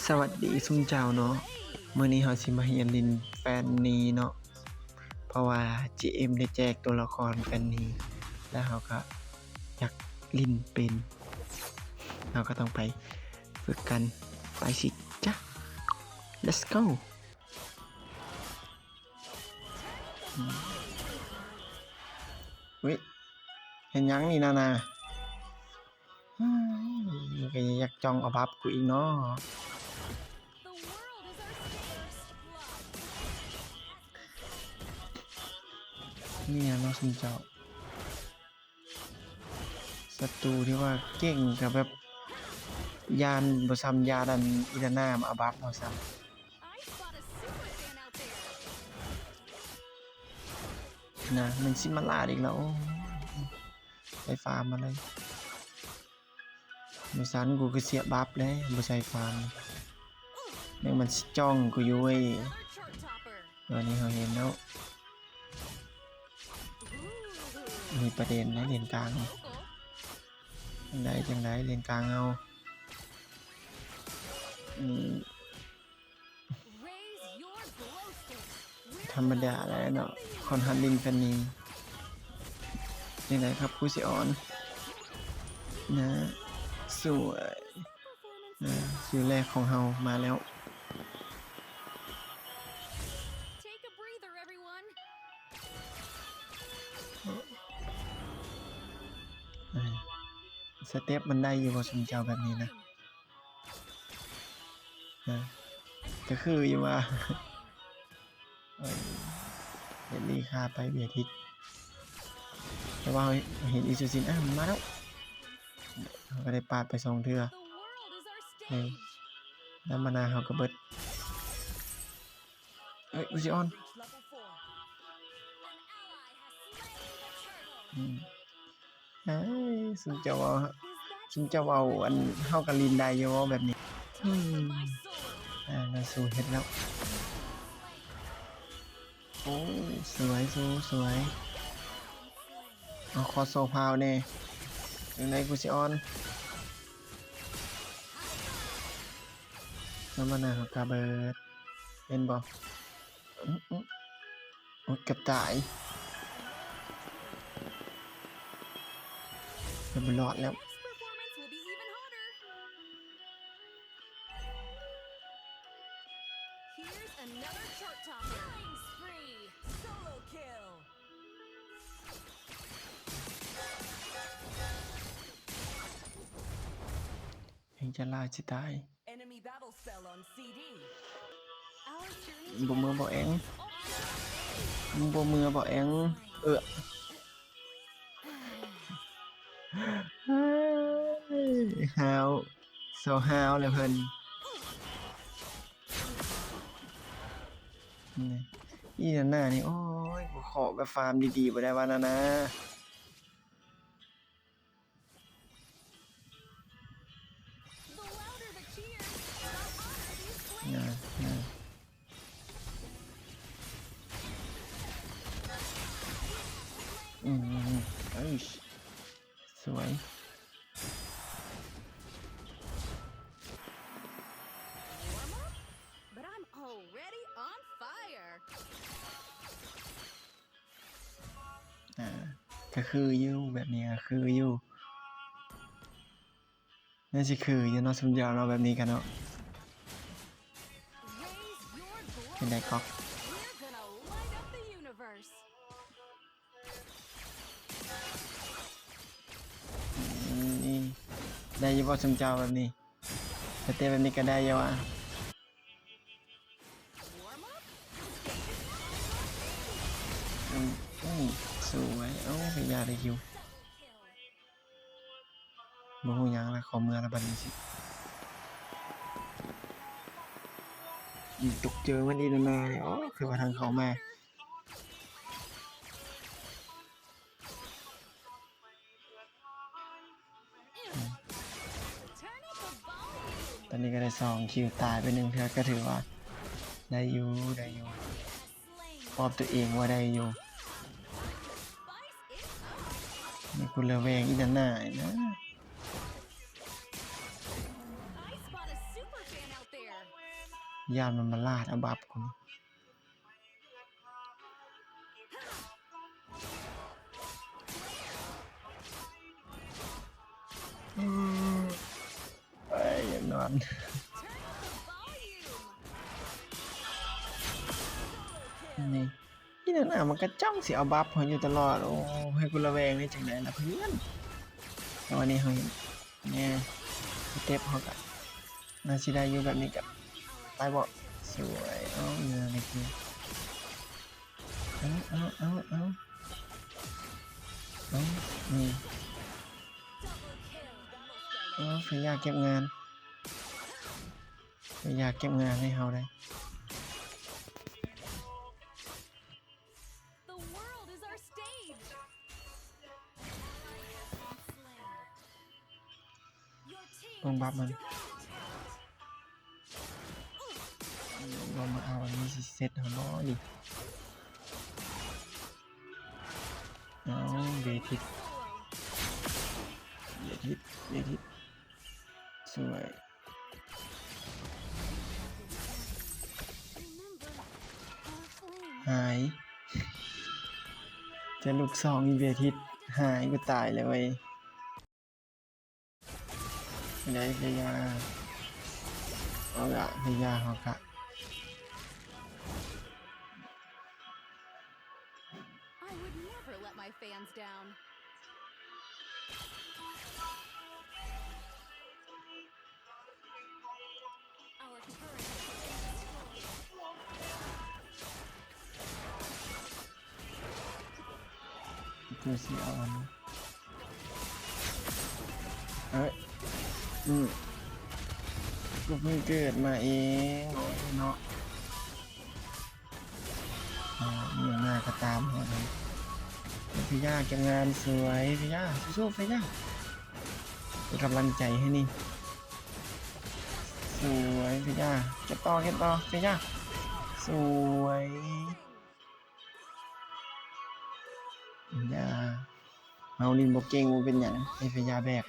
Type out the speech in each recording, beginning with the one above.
ສະຫວັດດີຊຸມເຈົ້າເນາະ, ມື້ນີ້ເຮົາຊິມາຮຽນຫຼິ້ນແຟນນີເນາະ ເພາະວ່າຈີເອັມໄດ້ແຈກຕົວລະຄອນແຟນນີ ແລ້ວເຮົາກະຢາກຫຼິ້ນເປັນ ເຮົາກະຕ້ອງໄປຝຶກກັນ ໄປຊິຈ້ະ ເລັດໂກ. ອືມ ອຸ້ຍ ເຮັດຫຍັງນີ້ນານາ? ອືມ ມັນກະຍັງຢາກຈ້ອງເອົາບັບກູອີກເນາະ. ນີ້ນະເນາະຊຸມເຈົ້າ. ສັດຕູທີ່ວ່າເກັ່ງກະແບບຢ້ານບໍ່ຊ່ຳຢ້ານອັນອີລານາມາເອົາບັບເຮົາຊ້ຳ. ນະ ແມ່ນຊິມາລາດອີກແລ້ວ. ໂອ້ ໄດ້ຟາມມາເລີຍ. ບໍ່ຊັ້ນກູກະເສຍບັບແລ້ວ ບໍ່ໃສ່ຟາມ. ແມ່ງມັນຊິຈ້ອງກູຢູ່ເວີຍ. ຕອນນີ້ເຮົາເຫັນແລ້ວ ມີປະເດັນໃນເລນກາງ. ຈັ່ງໃດ ຈັ່ງໃດ ເລນກາງເຮົາ. ອືມ ທຳມະດາແຫຼະເນາະ ຄອນຮັດຫຼິ້ນແຟນນີ. ຈັ່ງໃດຄັບຄູຊິອອນ ນະ ສວຍ. ອ່າ ຄິວແລກຂອງເຮົາມາແລ້ວ. ອ່າ ສະເຕັບມັນໄດ້ຢູ່ບໍ່ຊຸມເຈົ້າແບບນີ້ນະ? ນະ ກະຄືຢູ່ວ່າ ເອີ ເຮັດລີຄ່າໄປເບຍທິດ ແຕ່ວ່າເຮົາເຫັນອີຊູຊິນ ອ່າ ມັນມາແລ້ວ ເຮົາກະໄດ້ປາດໄປສອງເທື່ອ. ເອີ ແລ້ວມານາເຮົາກະເບິດ. ເອີຍ ກູຊິອອນ ອືມ. ເອີຍ ຊຸມເຈົ້າເວົ້າ ຊຸມເຈົ້າເວົ້າ ອັນ ເຮົາກະຫຼິ້ນໄດ້ຢູ່ເວົ້າແບບນີ້. ອືມ ອ່າ ນາຊູເຮັດແລ້ວ. ໂອ້ ສວຍ ຊູ ສວຍ. ເອົາ ຂໍໂຊພາວແດ່. ຈັ່ງໃດກູຊິອອນ ແລ້ວມານາເຮົາກະເບີດ ເຫັນບໍ່? ອື ອື ໂອ້ຍ ເກືອບຕາຍ ເກືອບບໍ່ລອດແລ້ວ. Here's another chart topper. Killing spree. Solo kill. ເພງຈະລາຍຊິຕາຍ. Enemy battle spell on ຊີ ດີ. Our journey ບໍ່ເມືອບໍ່ແອງ together is all ບໍ່ເມືອບໍ່ແອງ. ເອີ ເຮີ້ຍ ຫ້າວ ເຊົາຫ້າວແລ້ວເພິ່ນ. ອີນານານີ້ ໂອ້ຍ ກູຂໍແບບຟາມດີໆບໍ່ໄດ້ວ່ານານາ. The louder the cheers, the hotter these flames. ນະ ນະ ອືມ ເອີຍ ສວຍ. Warm up, but I'm already on fire. ອ່າ ກະຄືຢູ່ ແບບນີ້ກະຄືຢູ່ ໜ້າຊິຄືຢູ່ເນາະ ຊຸມເຈົ້າເນາະ ແບບນີ້ກະເນາະ. ເປັນໃດກອກ? We're gonna light up the universe. ອືມ ນີ້ ໄດ້ຢູ່ບໍ່ຊຸມເຈົ້າແບບນີ້? ສະເຕັບແບບນີ້ກະໄດ້ຢູ່ຫວາ? ອືມ ອືມ ສວຍ. ເອົ້າ ໄປຢາໄດ້ຄິວ ບໍ່ຮູ້ຫຍັງລະ ເຂົ້າເມືອລະບັດນີ້ຊິ. ອືມ ຕົກເຈີມັນອີກແລ້ວນະ. ໂອ້ ຄືວ່າທາງເຂົ້າມາ. ຕອນນີ້ກະໄດ້ສອງຄິວ ຕາຍໄປໜຶ່ງເທື່ອ ກະຖືວ່າໄດ້ຢູ່ ໄດ້ຢູ່ ປອບຕົວເອງວ່າໄດ້ຢູ່. ນີ້ກູລະແວງອີ່ໜ້ານາຍນະ. I spot a super fan out there. ຢ້ານມັນມາລາດເອົາບັບກູ. ອືມ ເອີຍ ຢາກນອນ ນີ້ ອີ່ນັ້ນນະ ມັນກະຈ້ອງຊິເອົາບັບເຮົາຢູ່ຕະຫຼອດ. ໂອ້ ໃຫ້ກູລະແວງໄດ້ຈັ່ງໃດລະເພື່ອນ. ແຕ່ວ່ານີ້ເຮົາເຫັນ ແນ່ ສະເຕັບເຮົາກະໜ້າຊິໄດ້ຢູ່. ແບບນີ້ກະຕາຍບໍ່? ສວຍ. ເອົາ ເອີ ນີ້ຄື ເອົາ ເອົາ ເອົາ ເອົາ ເອົາ ນີ້ ເອົາ ເຟຍ່າເກັບງານ ເຟຍ່າເກັບງານໃຫ້ເຮົາໄດ໋. The world is our stage. ເບິ່ງບັບມັນ ລອງມາເອົາອັນນີ້ຊິເຊັດເຮົາບໍ່ນີ້. ເອົາ ເວທິດ ເວທິດ ເວທິດ ສວຍ. ຫາຍ ຈະລູກສອງອີເວທິດ ຫາຍ ກູຕາຍແລ້ວເວີຍ. ໄດ້ເຟຍ່າ ເອົາລະ ເຟຍ່າເຮົາກະ I would never let my fans down. Our turret has been destroyed. ກູຊິເອົາອັນ ເອີຍ ອືມ ກູເພິ່ງເກີດມາເອງ ໂອ້ຍເນາະ. ອ່າ ມີຫຍັງມາກໍຕາມເຮົາເລີຍ. ເຟຍ່າເກັບງານ ສວຍ ເຟຍ່າ ສູ້ໆ ເຟຍ່າ ເປັນກຳລັງໃຈໃຫ້ນີ້. ສວຍ ເຟຍ່າ ເກັບຕໍ່ ເກັບຕໍ່ ເຟຍ່າ ສວຍ. ຢ່າ ເຮົາຫຼິ້ນບໍ່ເກັ່ງບໍ່ເປັນຫຍັງ ໃຫ້ເຟຍ່າແບກ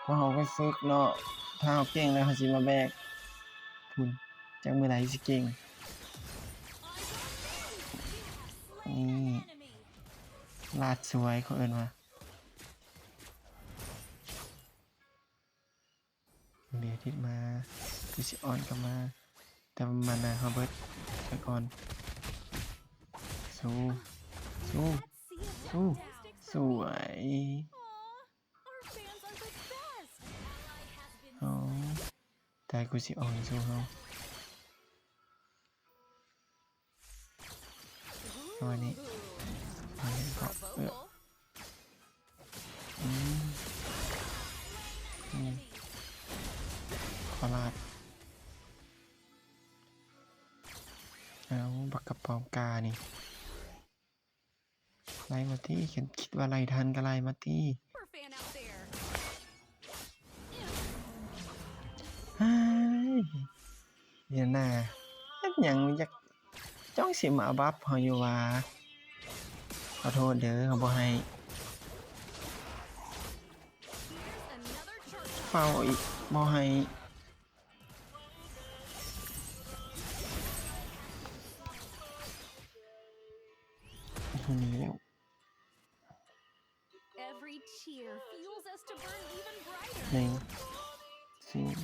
ເພາະເຮົາກໍຝຶກເນາະ. ຖ້າເຮົາເກັ່ງແລ້ວເຮົາຊິມາແບກ ພຸ້ນ ຈັກມື້ໃດຊິເກັ່ງ. ນີ້ ລາດສວຍ ເຂົາເອີ້ນວ່າ. ເດຍທິດມາ ຄືຊິອອນກັບມາ ແຕ່ວ່າມານາເຮົາເບິດ ສະກ່ອນ. ສູ້ ສູ້ ສູ້ ສວຍ. ເອົາ ຕາຍ ກູຊິອອນສູ້ເຮົາ. ປະມານນີ້ ເອີ ອືມ ອືມ ຂໍລາດ. ເອົາ ບັກກະປອມການີ້ ໄລ່ມາຕິ ຄັນຄິດວ່າໄລ່ທັນກໍໄລ່ມາຕິ. ເຮີ້ຍ ເດຍນາ ເຮັດຫຍັງ ຢາກ ຈ້ອງຊິມາເອົາບັບເຮົາຢູ່ຫວາ? ຂໍໂທດເດີ ເຮົາບໍ່ໃຫ້ ເຝົ້າອີກ ບໍ່ໃຫ້. ນີ້ແລ້ວ Every tear fuels us to burn even brighter. ໜຶ່ງ ສອງ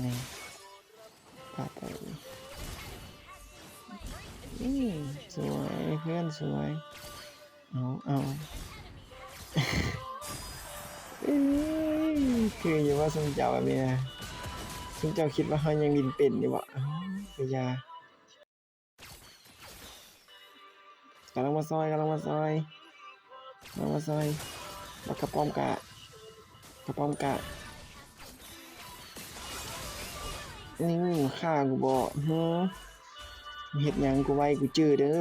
ໜຶ່ງ ປາດໄປ. ອືມ ສວຍ ເພື່ອນສວຍ. ເອົາ ເອົາ ເອີຍ ຄືຢູ່ວ່າຊຸມເຈົ້າແບບນີ້ນະ ຊຸມເຈົ້າຄິດວ່າເຮົາຍັງຫຼິ້ນເປັນຢູ່ບໍ່? ເອົາ ກະຢ່າ. ກຳລັງມາຊ່ອຍ ກຳລັງມາຊ່ອຍ ກຳລັງມາຊ່ອຍ. ບັກກະປ້ອມກະ ກະປ້ອມກະ ນີ້ ຂ້າກູບໍ່? ຫື ເຮັດຫຍັງ? ກູໄວ ກູຈື່ເດີ.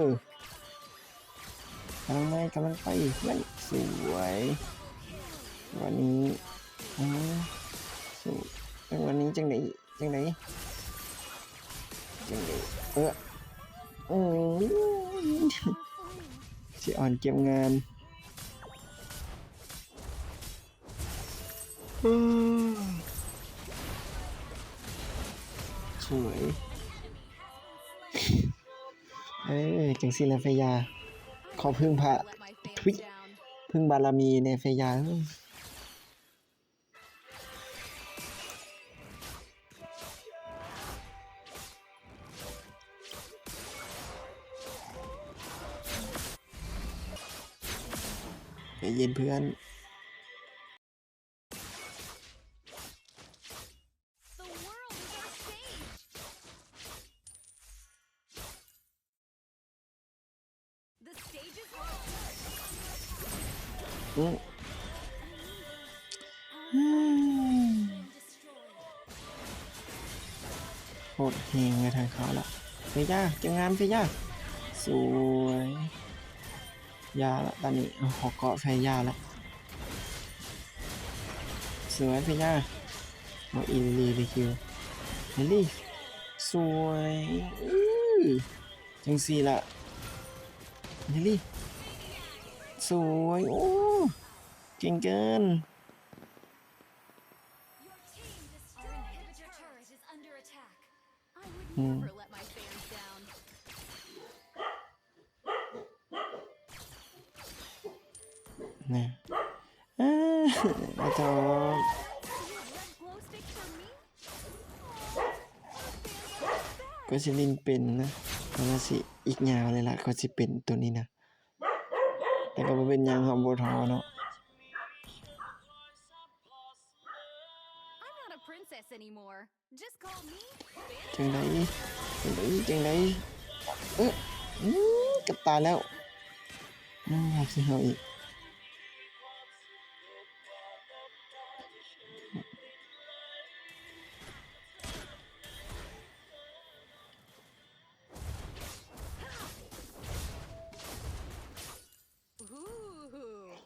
ກຳລັງໄປ ກຳລັງໄປ ນັ້ນ ສວຍ. ວັນນີ້ ອື ສວຍ. ວັນນີ້ຈັ່ງໃດ? ຈັ່ງໃດ? ຈັ່ງໃດ? ເອີ ອື ຊິອ່ອນເກັບງານ. ອື ອື ສວຍ ເອີ ຈັ່ງຊີ້ແຫຼະເຟຍາ ຂໍເພິ່ງພະ ທຸຍ ເພິ່ງບາລະມີແດ່ເຟຍາເອີຍ. ໃຈເຢັນເພື່ອນ. The world is our stage. The stage is yours. ອື Our ally has been destroyed. ໂຄດແຮງເລີຍທາງເຂົາລະ ເຟຍາ ເກັບງານເຟຍາ ສວຍ. ຢ່າລະ ຕອນນີ້ ເອົາ ຂໍເກາະໃສ່ຢ່າລະ ສວຍເຟຍາ ເອົາອີລິລີໄປຄິວ ລິລີສວຍ ອື ຈັ່ງຊີ້ລະ ລິລີສວຍ ໂອ້ ເກັ່ງເກີນ. Your team destroyed. Our inhibitor turret is under attack. I would never let my fans down. ນະ ເອີ ມາຕໍ່ ກວ່າຊິຫຼິ້ນເປັນນະ ກວ່າຊິອີກຍາວເລີຍລະ ກວ່າຊິເປັນໂຕນີ້ນະ ແຕ່ກໍບໍ່ເປັນຫຍັງ ເຮົາບໍ່ທໍ້ເນາະ. I'm not a princess anymore. Just call me ຈັ່ງໃດ ຈັ່ງໃດ ຈັ່ງໃດ ເອີ ອື ເກືອບຕາຍແລ້ວ ອື ຢາກຊິເຮົາອີກ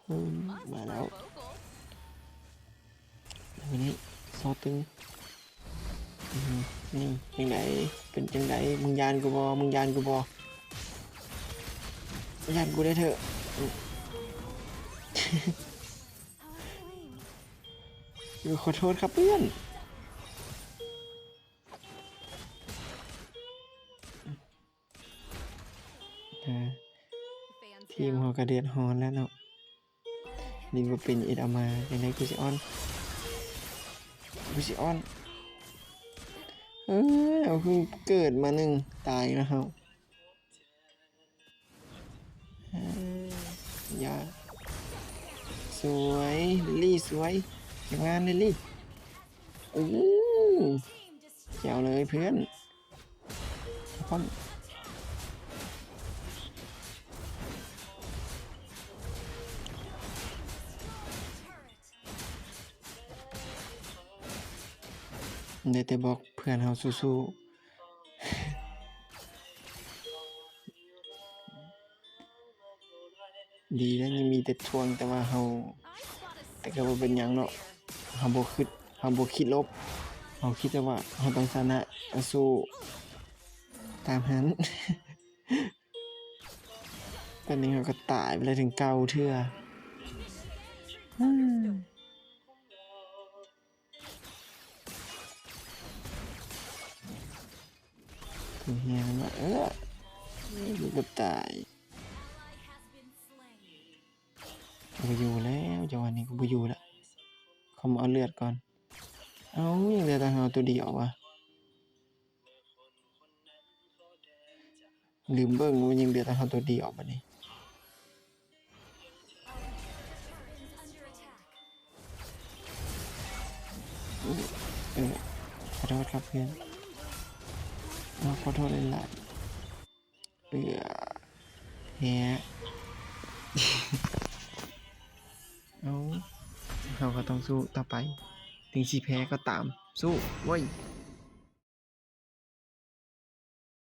ອືມ ມາແລ້ວ ມື້ນີ້ໂຊຕຶງ ອືມ ນີ້ ຈັ່ງໃດ ເປັນຈັ່ງໃດ ມຶງຢ້ານກູບໍ່ ມຶງຢ້ານກູບໍ່ ຢ້ານກູໄດ້ເຖາະ ອືມ ຂໍໂທດຄັບເພື່ອນ. ເອີ ທີມເຮົາກໍເດືອດຮ້ອນແລ້ວເນາະ ຫຼິ້ນບໍ່ເປັນເອັດເອົາມາ ຈັ່ງໃດ ກູຊິອອນ ກູຊິອອນ ເອີ ເຮົາຄືເກີດມາໜຶ່ງ ຕາຍແລ້ວເຮົາ. ເອີ ຢ່າ ສວຍ ລິລລີ ສວຍ ເກັບງານ ລິລລີ ອື ແຈວເລີຍເພື່ອນ ປ້ອມ ໄດ້ແຕ່ບອກເພື່ອນເຮົາສູ້ໆ. ດີແລ້ວ ຍັງມີແຕ່ຖ່ວງ ແຕ່ວ່າເຮົາ ແຕ່ກໍບໍ່ເປັນຫຍັງເນາະ ເຮົາບໍ່ຄິດ ເຮົາບໍ່ຄິດລົບ ເຮົາຄິດແຕ່ວ່າເຮົາຕ້ອງຊະນະ ກໍສູ້ຕາມຫັ້ນ. ຕອນນີ້ເຮົາກໍຕາຍໄປແລ້ວເຖິງເກົ້າເທື່ອ. ເອີ ເອີ ເກືອບຕາຍ ບໍ່ຢູ່ແລ້ວ ຈັງຫວະນີ້ກໍບໍ່ຢູ່ແລ້ວ ເຂົາມາເອົາເລືອດກ່ອນ. ເອົ້າ ຍັງເຫຼືອແຕ່ເຮົາໂຕດຽວວະ. ລືມເບິ່ງວ່າຍັງເຫຼືອແຕ່ເຮົາໂຕດຽວບັດນີ້. ເອີ ຂໍໂທດຄັບເພື່ອນ ເອົາ ຂໍໂທດຫຼາຍໆ ເອີ ແພ້. ເອົ້າ ເຮົາກໍຕ້ອງສູ້ຕໍ່ໄປ ເຖິງຊິແພ້ກໍຕາມ ສູ້ເວີ້ຍ.